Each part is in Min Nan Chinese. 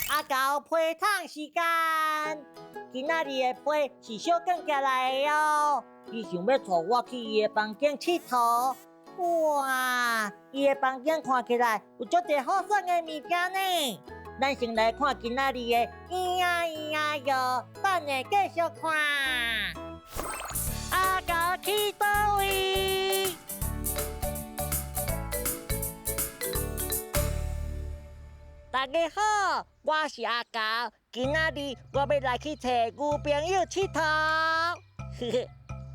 阿猴批桶時間，今仔日的批是小卷寄來的哦。伊想欲帶我去伊的房間𨑨迌。哇，伊的房間看起來有足濟好耍的物件呢。咱先來看今仔日的咿呀咿呀喲，等下繼續看。阿猴去佗位？大家好，我是阿猴，今仔日我欲來去揣牛朋友𨑨迌。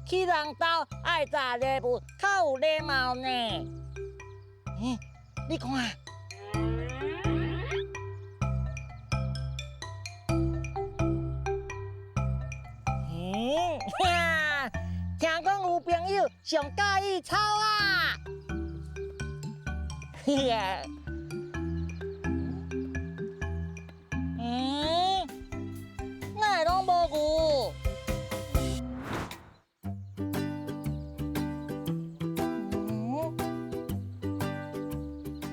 去人兜愛紮禮物，較有禮貌呢。欸，你看。欸，聽講牛朋友上佮意草仔。嗯，哪會攏無牛？嗯，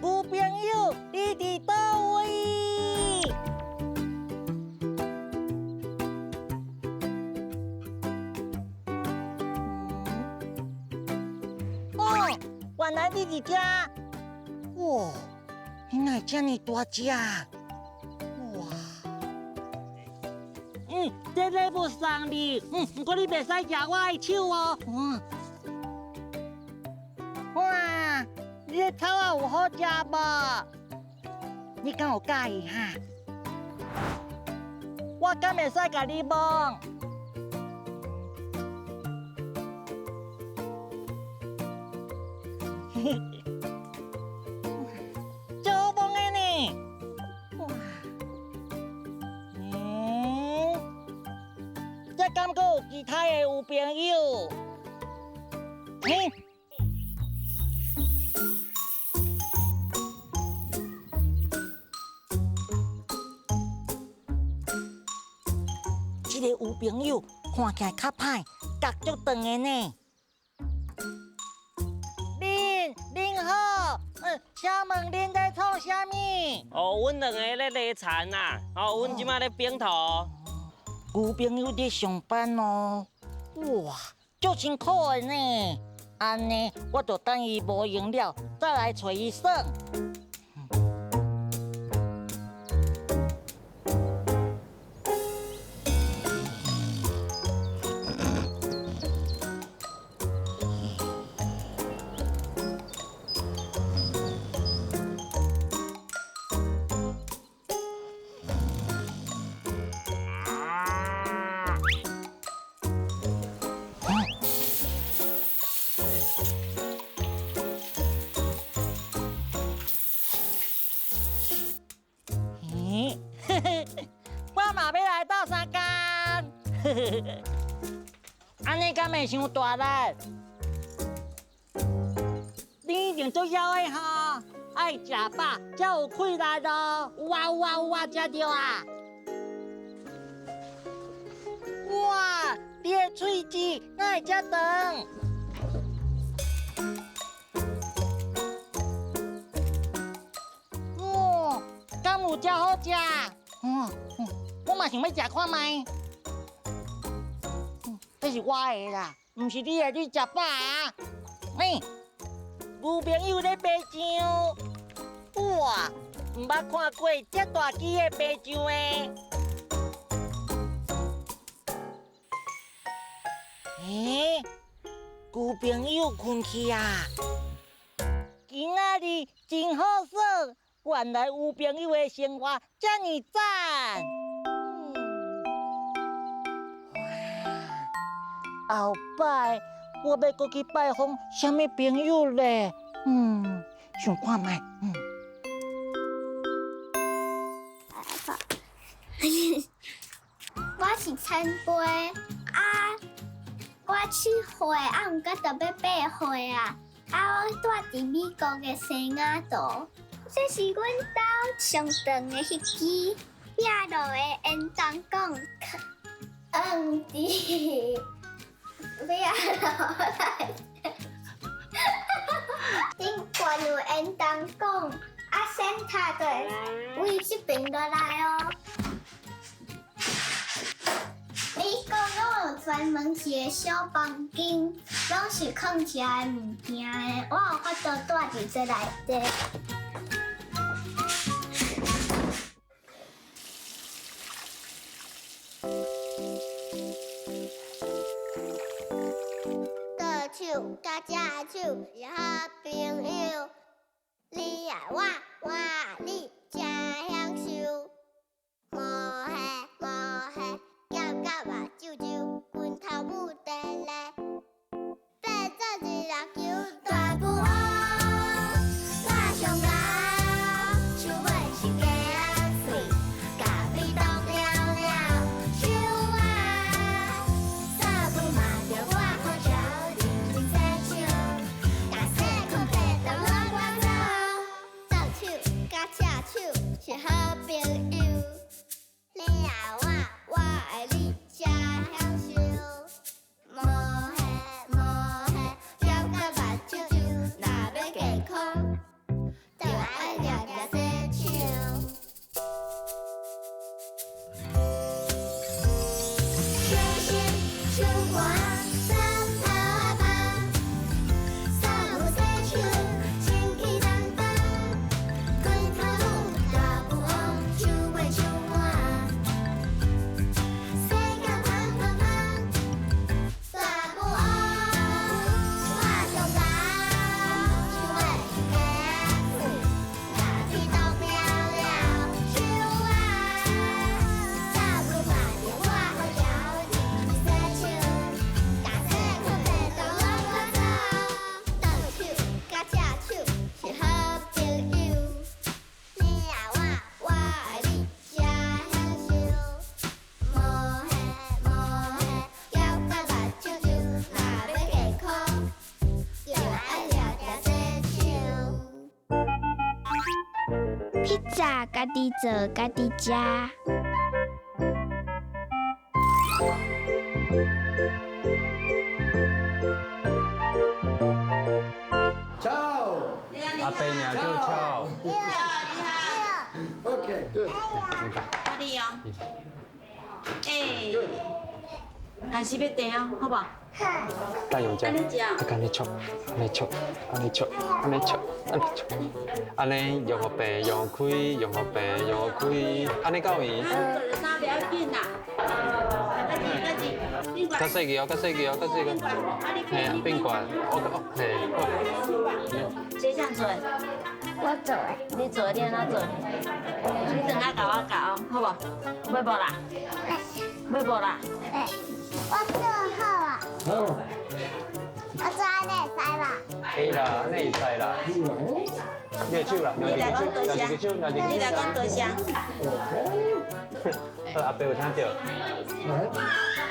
牛朋友，你佇佗位？哦，原來你佇遮。哇，你哪會遮爾大隻？哇！嗯，這禮物送你，毋過你袂使食我的手哦。嗯。哇，你的草仔有好食無？你敢有佮意哈？我敢會使共你摸？足好摸的呢。哇，嗯，這敢閣有其他的牛朋友？嘿。這個牛朋友看起來較歹，角足長的呢。恁恁好，請問恁在創啥物？哦，阮兩個咧犁田啦，哦，阮這馬咧反土。牛朋友咧上班哦，哇，足辛苦的呢。按呢，我就等伊無閒了，再來揣伊耍。咦，我嘛欲來鬥相共，按呢敢會傷大力？你一定足枵的吼，愛食飽才有氣力咯。有啊有啊有啊，食著啊！哇，你的喙齒哪會遮長？哇，敢有遮好食？嗯嗯，我嘛想欲食看覓。這是我的啦，毋是你的，你食飽啊？欸，牛朋友咧爬樹，哇，毋捌看過遮大支的爬樹的。欸，牛朋友睏去啊！今仔日真好耍，原來牛朋友的生活遮爾讚。哇，後擺我欲閣去拜訪啥物朋友咧？想看覓。我是陳飛啊，我7歲啊，毋過就欲8歲啊。啊，啊，我住佇美國的西雅圖，這是阮兜上長的彼支壁爐的煙囱管，囥佇壁爐內底。頂懸有煙囱管，啊，線塔就會為這爿落來哦。美國攏有專門一個小房間，攏是囥遮的物件的。我有法度蹛佇這內底。倒手佮正手是好朋友，你愛我，我愛你，真享受。無彼無彼，咸甲目睭睭，拳頭母佇咧，爬做一粒球。大富翁，我上𠢕，樹尾是雞仔喙，咖啡毒了了，手啊，三步嘛著我好招，認真洗手，共细菌病毒攏趕走。倒手佮正手是好朋友，你愛我，我愛你，真享受。無彼無彼，咸甲目睭睭，若欲健康，就愛定定洗手。手心手汗，三頭仔枋，三步洗手，清氣重重。拳頭母大富翁，手尾手腕，洗甲香香香。大富翁，我上𠢕，樹尾是雞仔喙，咖啡毒了了，手啊，三步嘛著我好招，認真洗手，共细菌病毒攏趕走。倒手佮正手是好朋友，你愛我，我愛你，真享受。無彼無彼，咸甲目睭睭，若欲健康，就愛定定洗手。披薩家己做，家己食。臭。阿伯名叫臭。 OK, good. 阿你哦，欸，開始欲定哦，好無？等用這，按呢食啊，按呢戳，按呢戳，按呢戳，按呢戳，按呢戳，按呢用予平，用予開，用予平，用予開，按呢夠圓。衫袂要緊啦。較細個哦，較細個哦，較細個。嘿，變懸，我哦，嘿，好。這啥做？我做的。你做，你按怎做？你轉來共我教，好無？欲無啦？欲無啦？我做好啊。好。我做按呢會使吧？會啦，按呢會使啦。你的手啦，兩隻手，兩隻手，兩隻手。你來講多聲。好，阿伯有聽著。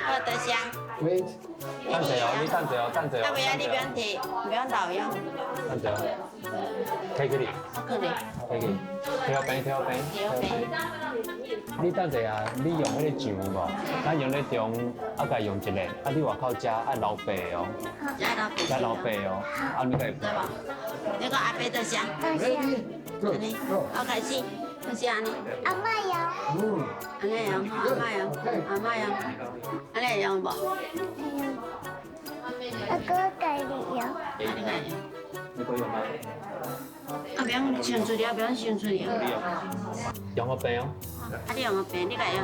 好，多謝。 Wait. 等者哦，你等者哦，等者哦。啊，袂啊，你不用提，不用留用。等者哦，提起來。起來。提起，提予平，提予平，提予平。你等者啊，你用彼個醬有無？咱用咧中，啊，共用一个，啊，你外口食愛留白哦。愛留白哦，啊，你共伊。對無？你講阿伯多謝。多謝。按呢，好開始，開始按呢。阿嬤用。按呢用，阿嬤用，阿嬤用，按呢用無？阿哥家己用。你家用。你閣用嗎？啊，袂用穿出來，袂用穿出來。用予平哦。啊，你用予平，你家用。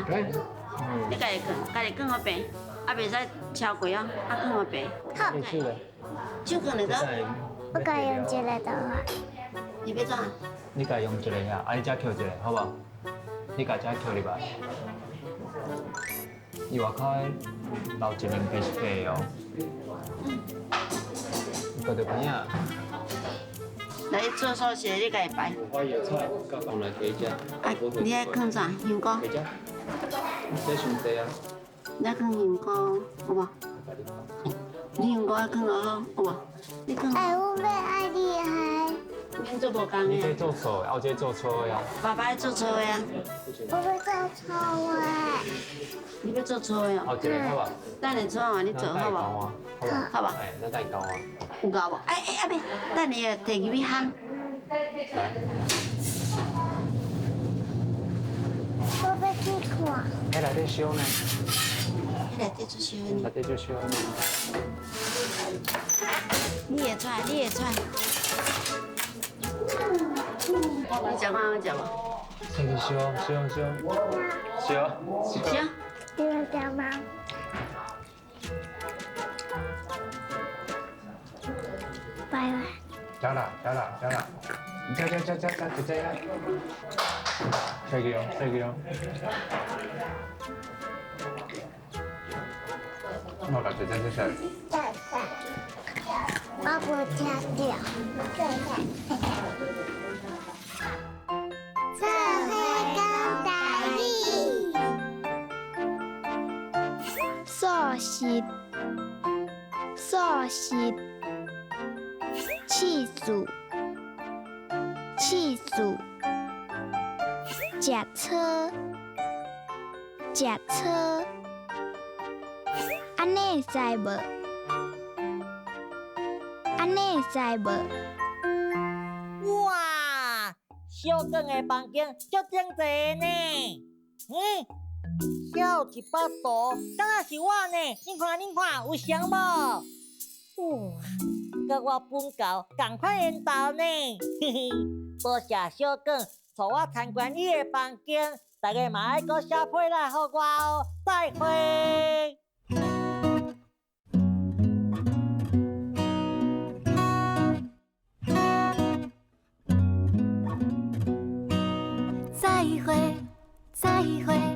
你家己囥，家己囥予平，啊，袂使超過哦，啊，囥予平。好。你手咧？手囥咧倒。我家用一个就好。你欲怎？你家用一个啊，啊你遮抾一个，好無？你共遮抾入來。伊外口留一兩塊是白哦。閣著邊仔。來，你做壽司，你家己擺。花椰菜，佮放來加食。啊，你愛囥啥？香菇。加食。這傷濟啊。你愛囥香菇，有無？你用我囥落好，有無？你囥。哎，我欲愛厲害。免做無共你這的。做錯的，後這做錯的啊。爸爸做錯的啊。我欲做錯的。你欲做錯的哦。後一個好無？等下做啊，你做好無？好無？好無？哎，咱等下教啊。有夠無？哎哎，阿妹，等下提入去烘。來。我欲去看。彼內底燒呢？彼內底做燒呢？內底做燒呢？你會出來，你會出來。你食嗎？你食無？這個燒燒燒燒燒。你要食嗎？拜拜。食啦食啦食啦，食食食食食就這樣。細個哦，細個哦。我來這這這這。我無聽著。對對。做伙講台語。素食，素食，起司，起司，食草，食草，按呢會使無？按呢會使無？哇，小卷的房間足整齊呢。嗯，遐有一幅圖，敢若是我呢？你看，你看，有像無？哇，佮我本猴仝款緣投呢。嘿嘿，多謝小卷帶我參觀你的房間，大家嘛愛閣寫批來予我哦。再會。再會，再會。